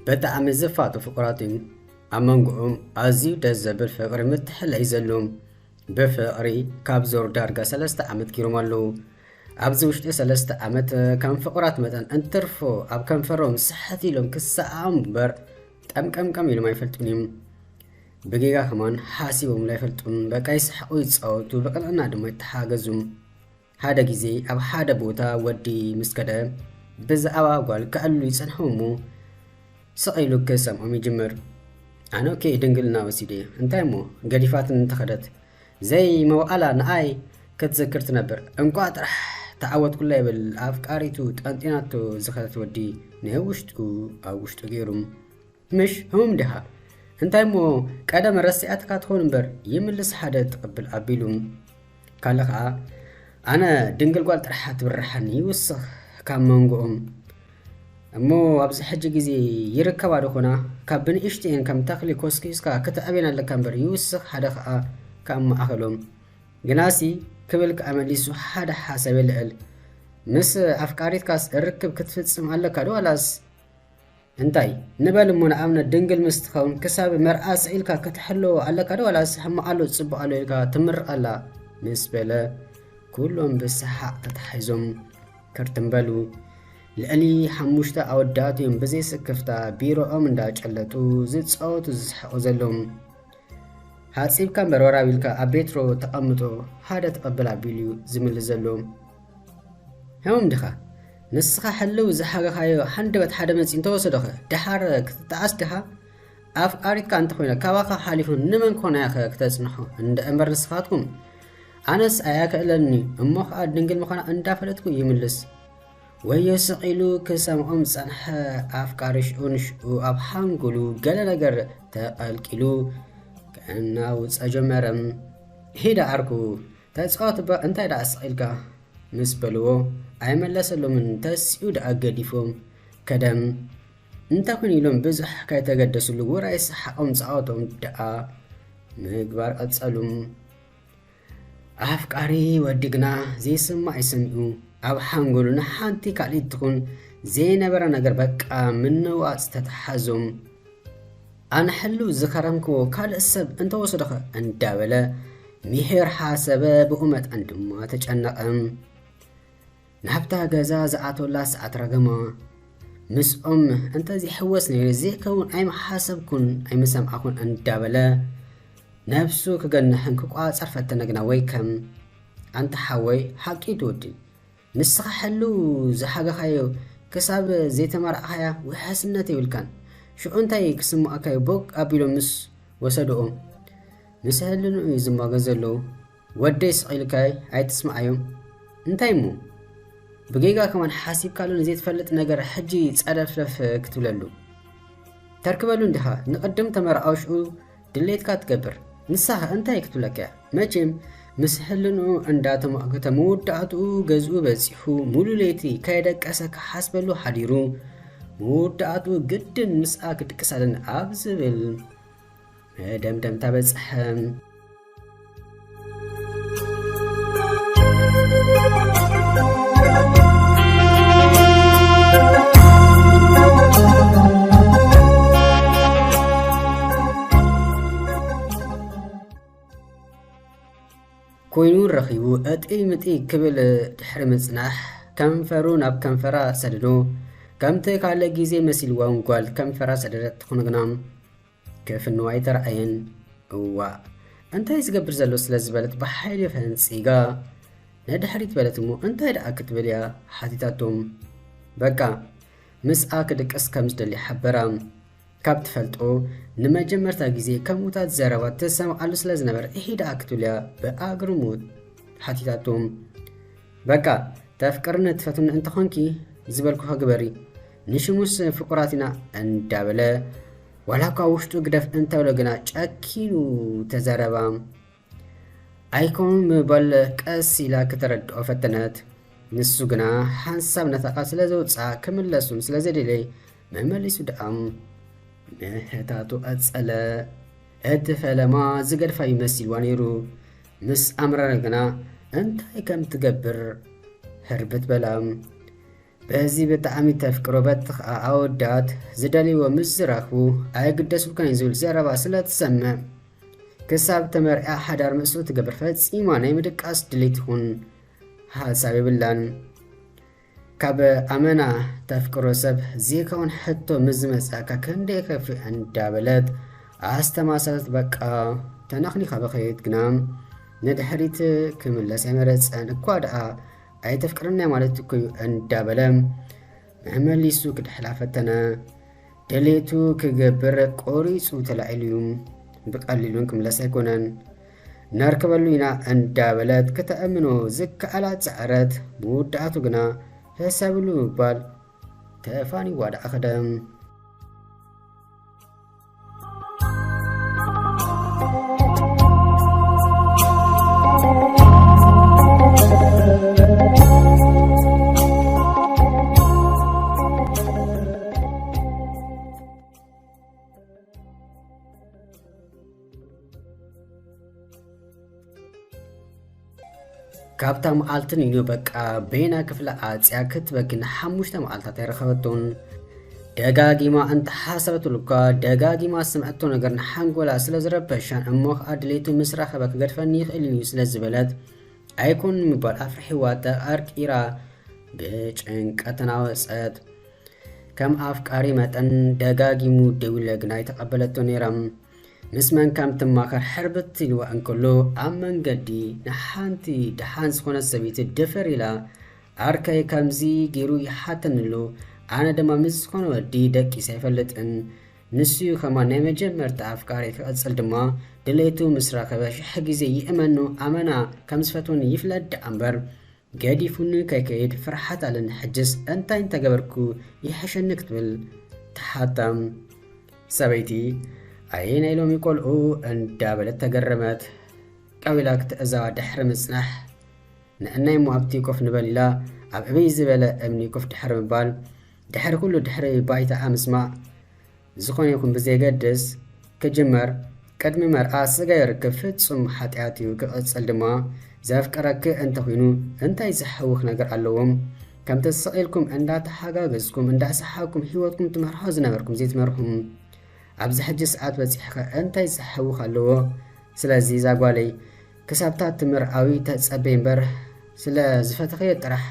ብጣዕሚ ዝፋቱ ፍቁራት እዮም። ኣብ መንጎኦም ኣዝዩ ደስ ዘብል ፍቅሪ ምትሕልላይ ዘሎ። ብፍቅሪ ካብ ዞር ዳርጋ ሰለስተ ዓመት ጌሮም ኣለዉ። ኣብዚ ውሽጢ ሰለስተ ዓመት ከም ፍቁራት መጠን እንትርፎ ኣብ ከንፈሮም ስሕት ኢሎም ክሰዓሙ እምበር ጠምቀምቀም ኢሎም ኣይፈልጡን እዮም። ብጌጋ ከማን ሓሲቦምሉ ኣይፈልጡን። በቃ ይስሕቁ፣ ይጻወቱ፣ ብቅንዕና ድማ ይተሓገዙ። ሓደ ግዜ ኣብ ሓደ ቦታ ወዲ ምስ ከደ ብዛዕባ ጓል ከዕልሉ ይጸንሑ እሞ ስቕ ኢሉ ክሰምዖም ይጅምር። ኣነ ኦኬ ድንግልና ወሲደ፣ እንታይ እሞ ገዲፋትን እንተኸደት ዘይመውዓላ ንኣይ ክትዝክር ትነብር። እንቋዕ ጥራሕ ተዓወትኩላ ይብል ኣፍቃሪቱ ጠንጢናቶ ዝኸደት ወዲ ናይ ውሽጡ ኣብ ውሽጡ ገይሩ። ምሽ ህሙም ዲኻ? እንታይ እሞ ቀደም ረሲኣትካ ትኸውን እምበር ይምልስ ሓደ ትቕብል ኣቢሉ። ካልእ ኸኣ ኣነ ድንግል ጓል ጥራሕ ትብርሓኒ ይውስኽ ካብ መንጎኦም። እሞ ኣብዚ ሕጂ ግዜ ይርከባ ዶ ኾና? ካብ ብንእሽትኤን ከም ተኽሊ ኮስኪስካ ክትዕብየን ኣለካ እምበር ይውስኽ ሓደ ኸኣ ካብ ማእኸሎም። ግናሲ ክብል ከኣ መሊሱ ሓደ ሓሳብ የልዕል። ምስ ኣፍቃሪትካስ ርክብ ክትፍጽም ኣለካ ዶ ዋላስ እንታይ ንበል እሞ ንኣብነት ድንግል ምስ ትኸውን ክሳብ መርዓ ስዒልካ ክትሕልዎ ኣለካ ዶ ዋላስ ሕማቕ ኣሎ ጽቡቕ ኣሎ ኢልካ ትምርቕ ኣላ? ምስ በለ ኩሎም ብሰሓቕ ተታሒዞም ክርትም በሉ። ልዕሊ ሓሙሽተ ኣወዳት እዮም ብዘይ ስክፍታ ቢሮኦም እንዳጨለጡ ዝጻወቱ ዝስሕቑ ዘለዉ። ሓጺብካ እምበር ወራብ ኢልካ ኣብ ቤትሮ ተቐምጦ ሓደ ትቐብል ኣቢሉ እዩ ዝምልስ ዘሎ። ህሙም ዲኻ? ንስኻ ሕልው ዝሓገኻዮ ሃንደበት ሓደ መጺኡ እንተወሰዶኸ ደሓር ክትጠዓስ ዲኻ? ኣፍቃሪትካ እንተኾይነ ካባኻ ሓሊፉ ንመን ኮነ ኢኸ ክተጽንሖ? እንደ እምበር ንስኻትኩም ኣነስ ኣያክእለኒ እሞ ኸኣ ድንግል ምዃና እንዳፈለጥኩ ይምልስ። ወዮ ስቕ ኢሉ ክሰምዖም ዝጸንሐ ኣፍቃሪ ሽኡ ንሽኡ ኣብ ሓንጎሉ ገለ ነገር ተቐልቂሉ ከናውጸ ጀመረ። ሂዳ ዓርኩ ተጻወት እባ እንታይ ደኣ ስቕ ኢልካ ምስ በልዎ ኣይመለሰሎምን። ተሲኡ ደኣ ገዲፎም ከደም እንተ ኹን ኢሎም ብዙሕ ከይተገደስሉ ውራይ ሰሓቖም ጻወቶም ደኣ ምግባር ቀጸሉ። ኣፍቃሪ ወዲ ግና ዘይስማዕ ይሰሚዑ ኣብ ሓንጎሉ ንሓንቲ ካልኢት ትኹን ዘይነበረ ነገር በቃ ምንዋጽ ተተሓዞም። ኣነ ሕልው ዝኸረምክዎ ካልእ ሰብ እንተወሰደኸ እንዳበለ ምሄር ሓሰበ፣ ብኡ መጠን ድማ ተጨነቐ። ናብታ ገዛ ዝኣተወላ ሰዓት ረገማ። ምስኦም እንተዘይሕወስ ነይረ ዘይከውን ኣይምሓሰብኩን ኣይምሰምዓኹን እንዳበለ ነብሱ ክገንሕን ክቋጸር ፈተነ ግና ወይ ከም ኣንታ ሓወይ ሓቂ ትወዲ ንስኻ ሕልው ዝሓገኻዮ ክሳብ ዘይተመርዓኻያ ውሕስነት የብልካን። ሽዑ እንታይ ክስምዓካዮ ቦግ ኣቢሎም ምስ ወሰድኦ ምስ ህልንኡ እዩ ዝማገ ዘለዉ። ወደይ ስቕ ኢልካይ ኣይትስምዓዮም። እንታይ እሞ ብጌጋ ከማን ሓሲብካሉ ንዘይትፈልጥ ነገር ሕጂ ጸደፍለፍ ክትብለሉ ተርክበሉ እንዲኻ ንቕድም ተመርዓው ሽኡ ድሌትካ ትገብር። ንሳኸ እንታይ ክትብለካ እያ? መቼም ምስ ህልንኡ እንዳተሟገተ መወዳእትኡ ገዝኡ በጺሑ ሙሉ ለይቲ ከይደቀሰ ክሓስበሉ ሓዲሩ መወዳእትኡ ግድን ምስኣ ክድቅስ ኣለኒ ኣብ ዝብል መደምደምታ በጽሐ። ኮይኑ ረኺቡ እጥይ ምጥይ ክብል ድሕሪ ምጽናሕ ከንፈሩ ናብ ከንፈራ ሰደዶ። ከምቲ ካልእ ግዜ መሲልዋ ጓል ከንፈራ ሰደደት ትኹን ግና ክፍንዋ ኣይተረኣየን። እዋእ እንታይ ዝገብር ዘሎ ስለ ዝበለት ብሓይሊ ፈንጺጋ ንድሕሪት በለት እሞ እንታይ ደኣ ክትብል እያ ሓቲታቶም። በቃ ምስኣ ክድቅስ ከም ዝደሊ ሓበራ። ካብ ትፈልጦ ንመጀመርታ ግዜ ከምኡታት ዘረባ ትሰምዓሉ ስለ ዝነበረ እሂ ደኣ ክትብል እያ ብኣግርሞት ሓቲታቶ። በቃ ተፍቅርኒ ትፈትኒ እንተኾንኪ ዝበልኩኺ ግበሪ፣ ንሽሙስ ፍቁራት ኢና እንዳበለ ዋላ እኳ ውሽጡ ግደፍ እንተብሎ ግና ጨኪኑ ተዛረባ። ኣይኮን ምባል ቀስ ኢላ ክተረድኦ ፈተነት። ንሱ ግና ሓንሳብ ነታ ቃል ስለ ዘውጽኣ ክምለሱን ስለ ዘደለየ መመሊሱ ደኣ ምህታቱ ቀጸለ። እቲ ፈለማ ዝገድፋ ይመሲልዋ ነይሩ። ምስ ኣምረረ ግና እንታይ ከም ትገብር ህርብት በላ። በዚ ብጣዕሚ ተፍቅሮ በቲ ኸኣ ኣወዳት ዝደልይዎ ምስ ዝረኽቡ ኣይግደሱልካን እዩ ዝብል ዘረባ ስለ ትሰምዕ፣ ክሳብ ተመርዕያ ሓዳር ምስኡ ትገብር ፈጺማ ናይ ምድቃስ ድሌት ይኹን ሓሳብ የብላን። ካብ ኣመና ተፍቅሮ ሰብ ዘይከውን ሕቶ ምስ ዝመጽኣካ ክንደይ ከፊእ እንዳበለት ኣስተማሰለት። በቃ ተነኽኒኻ በኸየት ግና ንድሕሪት ክምለስ ኣይመረጸን። እኳ ደኣ ኣይተፍቅረናይ ማለት እኮ እዩ እንዳበለ መመሊሱ ክድሕላ ፈተነ። ድሌቱ ክገብር ቆሪጹ ተላዒሉ እዩ። ብቐሊሉን ክምለስ ኣይኮነን። ነርክበሉ ኢና እንዳበለት ከተእምኖ ዝከኣላ ጸዕረት፣ መወዳእቱ ግና ሕሰብሉ ምባል ተፋኒዋ ደኣ ከደ። ካብታ መዓልቲ ንዮ በቃ በይና ክፍላ ኣጽያ ክትበኪ ንሓሙሽተ መዓልታት ኣይረኸበቶን። ደጋጊማ እንተሓሰበትሉ እኳ ደጋጊማ ዝሰምዐቶ ነገር ንሓንጎላ ስለ ዝረበሻን እሞ ኸኣ ድሌቱ ምስ ረኸበ ክገድፈኒ ይኽእል እዩ ስለ ዝበለት ኣይኮን ምባል ኣፍርሒዋ ተቐርቂራ ብጭንቀት ተናወጸት። ከም ኣፍቃሪ መጠን ደጋጊሙ ደዊለ ግና ኣይተቐበለቶ ነይራ። ምስ መን ከም ትማኸር ሕርብት ኢልዋ እንከሎ ኣብ መንገዲ ንሓንቲ ደሓን ዝኾነት ሰበይቲ ድፍር ኢላ ኣርከይ ከምዚ ገይሩ ይሓተኒ ኣሎ፣ ኣነ ድማ ምስ ዝኾነ ወዲ ደቂሰ ኣይፈልጥን። ንሱ ከማን ናይ መጀመርታ ኣፍቃሪ ክቕጽል ድማ ድሌቱ ምስ ረኸበ ሽሕ ግዜ ይእመኖ ኣመና ከም ዝፈትወኒ ይፍለጥ ደኣ እምበር ገዲፉኒ ከይከይድ ፍርሓት ኣለኒ። ሕጅስ እንታይ እንተገበርኩ ይሕሸኒ ክትብል ትሓታ። ሰበይቲ ኣየ ናይ ሎሚ ቆልዑ እንዳበለት ተገረመት። ቀቢላ ክትእዛዋ ድሕሪ ምጽናሕ ንእናይ እሞ ኣብቲ ኮፍ ንበል ኢላ ኣብ ዕብይ ዝበለ እምኒ ኮፍ ድሕሪ ምባል ድሕሪ ኩሉ ድሕሪ ባይታኣ ምስማዕ ዝኾነ ይኹን ብዘየገድስ ክጅመር ቅድሚ መርዓ ስጋ ይርክብ ፍጹም ሓጢኣት እዩ። ክቕጽል ድማ ዘፍቅረኪ እንተኾይኑ እንታይ ዘሕውኽ ነገር ኣለዎም? ከምቲ ስቕ ኢልኩም እንዳተሓጋገዝኩም እንዳሰሓቕኩም ህይወትኩም ትመርሖ ዝነበርኩም ዘይትመርሑም ኣብዚ ሕጂ ሰዓት በጺሕኸ እንታይ ዘሕውኽ ኣለዎ? ስለዚ እዛ ጓለይ ክሳብታ ትምርዓዊ ተጸበይ እምበር ስለ ዝፈተኽዮ ጥራሕ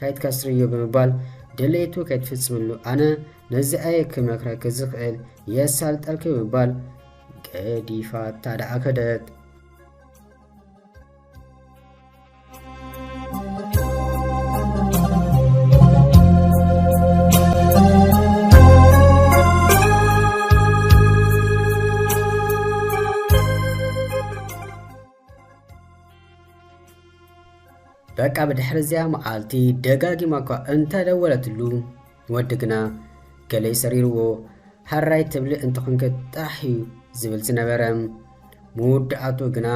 ከይትከስርዮ ብምባል ድሌቱ ከይትፍጽምሉ ኣነ ነዚኣየ ክመክረኪ ዝኽእል የሳልጠልኪ ብምባል ገዲፋታ ደኣ ከደት። በቃ ብድሕሪ እዚኣ መዓልቲ ደጋጊማ እኳ እንተደወለትሉ ወዲ ግና ገለይ ሰሪርዎ። ሃራይ ትብሊ እንተኾንከ ጥራሕ እዩ ዝብል ዝነበረ። መወዳእቱ ግና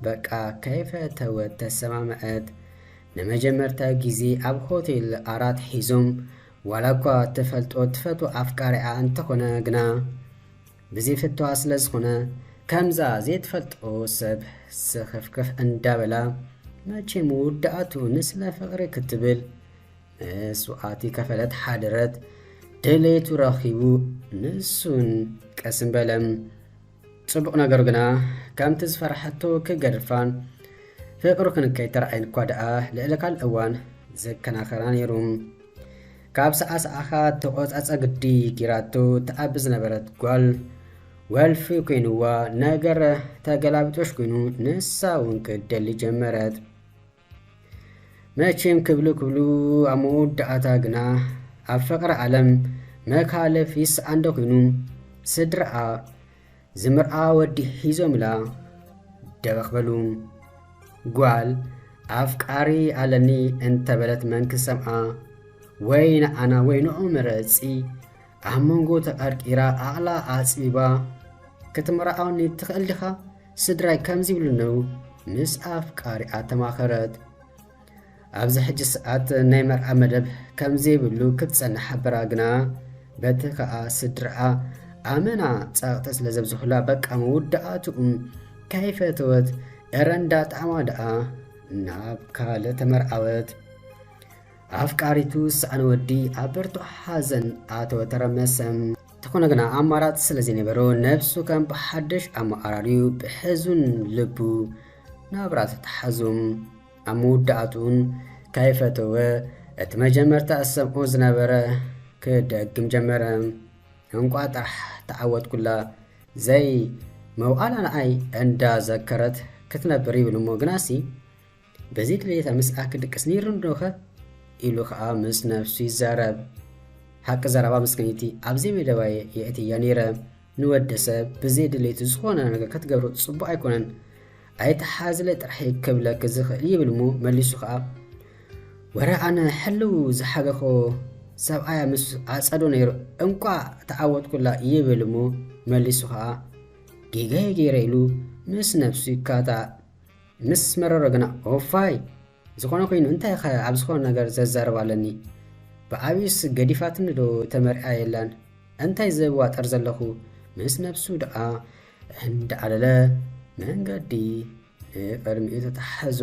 በቃ ከይፈተወት ተሰማምዐት። ንመጀመርታ ግዜ ኣብ ሆቴል ኣራት ሒዞም ዋላ እኳ ትፈልጦ ትፈትዎ ኣፍቃሪኣ እንተኾነ ግና ብዘይፍትዋ ስለ ዝኾነ ከምዛ ዘይትፈልጦ ሰብ ስኽፍክፍ እንዳበላ መቼ መወዳእቱ ንስለ ፍቕሪ ክትብል መስዋእቲ ከፈለት ሓደረት። ድሌቱ ረኺቡ ንሱን ቀስም በለ። ጽቡቕ ነገሩ ግና ከምቲ ዝፈርሐቶ ክገድፋን ፍቕሩ ክንከይተረኣየን እኳ ደኣ ልዕሊ ካልእ እዋን ዘከናኸራ ነይሩ። ካብ ሰዓሰዓኻ ተቖጻጸ ግዲ ጊራቶ ትኣቢ ዝነበረት ጓል ወልፊ ኮይንዋ ነገር ተገላቢጦሽ ኮይኑ ንሳ እውን ክደሊ ጀመረት። መቼም ክብሉ ክብሉ ኣብ መወዳእታ ግና ኣብ ፍቕሪ ዓለም መካልፍ ይስኣንዶ ኮይኑ ስድራኣ ዝምርኣ ወዲ ሒዞምላ ደበኽ በሉ። ጓል ኣፍቃሪ ኣለኒ እንተበለት መን ክሰምዓ? ወይ ንኣና ወይ ንዑ ምረጺ። ኣብ መንጎ ተቐርቂራ ዓቕላ ኣጽቢባ ክትምርዓወኒ ትኽእል ዲኻ? ስድራይ ከምዚ ይብሉ ነው ምስ ኣፍቃሪኣ ተማኸረት። ኣብዚ ሕጂ ሰዓት ናይ መርዓ መደብ ከም ዘይብሉ ክትጸንሕ ሓበራ ግና በቲ ከኣ ስድርኣ ኣመና ጸቕጢ ስለ ዘብዝሑላ በቃ መወዳእትኡ ከይፈተወት እረ እንዳጣዕማ ደኣ ናብ ካልእ ተመርዓወት። ኣፍቃሪቱ ሰኣን ወዲ ኣብ ብርቱዕ ሓዘን ኣተወ፣ ተረመሰ። እንተኾነ ግና ኣማራጺ ስለ ዘይነበሮ ነብሱ ከም ብሓድሽ ኣመዓራርዩ ብሕዙን ልቡ ናብራ ተተሓዙ። ኣብ መወዳእትኡን ከይፈተወ እቲ መጀመርታ ዝሰምዖ ዝነበረ ክደግም ጀመረ። እንቋ ጥራሕ ተዓወትኩላ፣ ዘይ መውዓላ ንዓይ እንዳዘከረት ክትነብር ይብል እሞ ግናሲ በዚ ድሌታ ምስኣ ክድቅስ ነይሩ ዶኸ ኢሉ ኸኣ ምስ ነብሱ ይዛረብ። ሓቂ ዘረባ ምስክኒቲ ኣብ ዘይመደባየ የእትያ ነይረ። ንወዲ ሰብ ብዘይ ድሌቱ ዝኾነ ነገር ክትገብሮ ጽቡቕ ኣይኮነን። ኣይተሓዝለ ጥራሕ ክብለክ ዝኽእል ይብል እሞ መሊሱ ኸኣ ወረ ኣነ ሕልው ዝሓገኾ ሰብኣያ ምስ ኣጸዶ ነይሩ እንቋ ተዓወትኩላ ይብል እሞ መሊሱ ኸኣ ጌጋየ ገይረ ኢሉ ምስ ነብሱ ይካታዕ። ምስ መረሮ ግና ኦፋይ ዝኾነ ኮይኑ እንታይ ኸ ኣብ ዝኾነ ነገር ዘዛርባ ኣለኒ? ብዓብዩስ ገዲፋትኒ ዶ ተመሪዓ የላን? እንታይ ዘዋጠር ዘለኹ? ምስ ነብሱ ደኣ እንዳኣለለ መንገዲ ንቅድሚኡ ተታሓዙ።